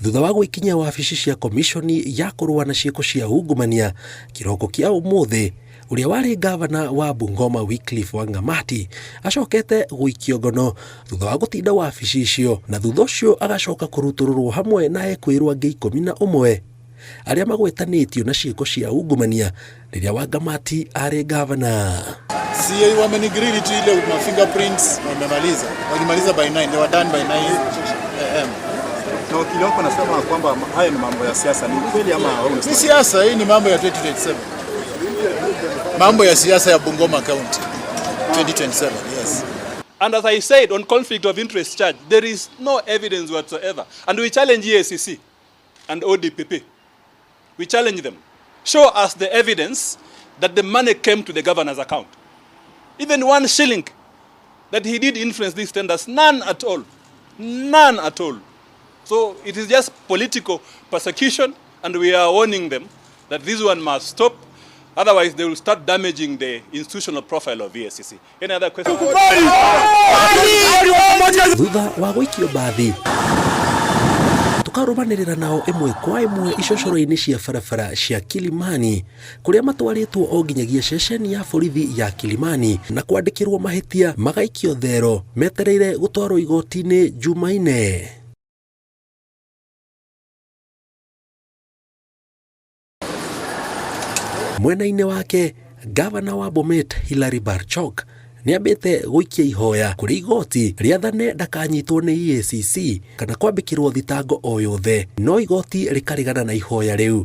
Thutha wa gwĩkinyia wabici cia komiconi ya kũrũa na ciĩko cia ungumania kĩroko kĩa ũmũthĩ, ũrĩa warĩ ngavana wa Bungoma Wycliffe Wangamati acokete gũikio ngono thutha wa gũtinda wabici icio na thutha ũcio agacoka kũrutũrũrwo hamwe na ekwĩrwo angĩ 11 arĩa magwetanĩtio na ciĩko cia ungumania rĩrĩa Wangamati arĩ ngavana. Si wamenigrili tu ile ma fingerprints wamemaliza. Walimaliza by 9. They were done by 9 a.m. Na wakili wako anasema kwamba haya ni mambo ya siasa, ni kweli ama wewe Ni unasema? siasa, hii ni mambo ya 2027. Mambo ya siasa ya Bungoma County 2027, yes. And as I said, on conflict of interest charge, there is no evidence whatsoever. And we challenge EACC and ODPP. We challenge them. Show us the evidence that the money came to the governor's account. Even one shilling that he did influence these tenders, none at all. None at all. So it is just political persecution, and we are warning them that this one must stop. Otherwise, they will start damaging the institutional profile of EACC. Any other questions? Thutha wa gũikio mbathi tũkarũmanĩrĩra nao ĩmwe kwa ĩmwe icocoro-inĩ cia barabara cia Kilimani kũrĩa matwarĩtwo o nginyagia ceceni ya borithi ya Kilimani na kwandĩkĩrwo mahĩtia magaikio thero metereire gũtwarwo igoti-inĩ Jumaine. Mwena-inĩ wake gavana wa Bomet Hilary Barchok nĩambĩte gũikia ihoya kũrĩ igoti rĩathane ndakanyitwo nĩ EACC kana kwambĩkĩrwo thitango o yothe no igoti rĩkarigana na ihoya rĩu.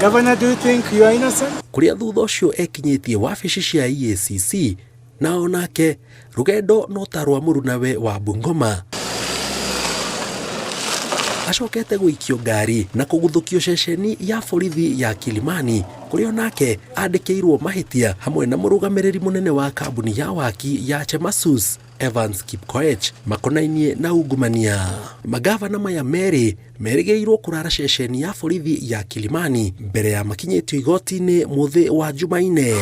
Governor, do you think you are innocent? Kũrĩa thutha ũcio ekinyĩtie wabici cia EACC na onake rũgendo no ta rwa mũrunawe wa Bungoma acokete gũikio ngari na kũguthũkio ceceni ya borithi ya Kilimani kũrĩa onake andĩkĩirwo mahĩtia hamwe na mũrũgamĩrĩri mũnene wa kambuni ya waki ya Chemasus Evans Kipkoech makonainie na ungumania. Magavana maya merĩ merĩgĩrĩirwo kũrara ceceni ya borithi ya Kilimani mbere ya makinyĩtio igoti-inĩ mũthĩ wa Jumaine.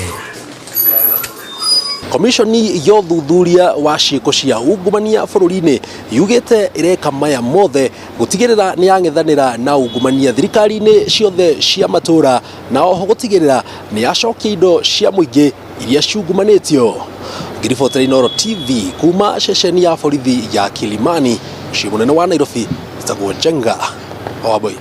Komishoni ya ũthuthuria wa ciĩko cia ungumania bũrũri-inĩ yugĩte ĩreka maya mothe gũtigĩrĩra nĩ yang'ethanĩra na ungumania thirikari-inĩ ciothe cia matũra na oho gũtigĩrĩra nĩ yacokia indo cia mũingĩ iria ciungumanĩtio. Ngĩribotera Inooro TV kuma ceceni ya borithi ya Kilimani, mũciĩ mũnene wa Nairobi, njĩtagwo Njenga Wambui.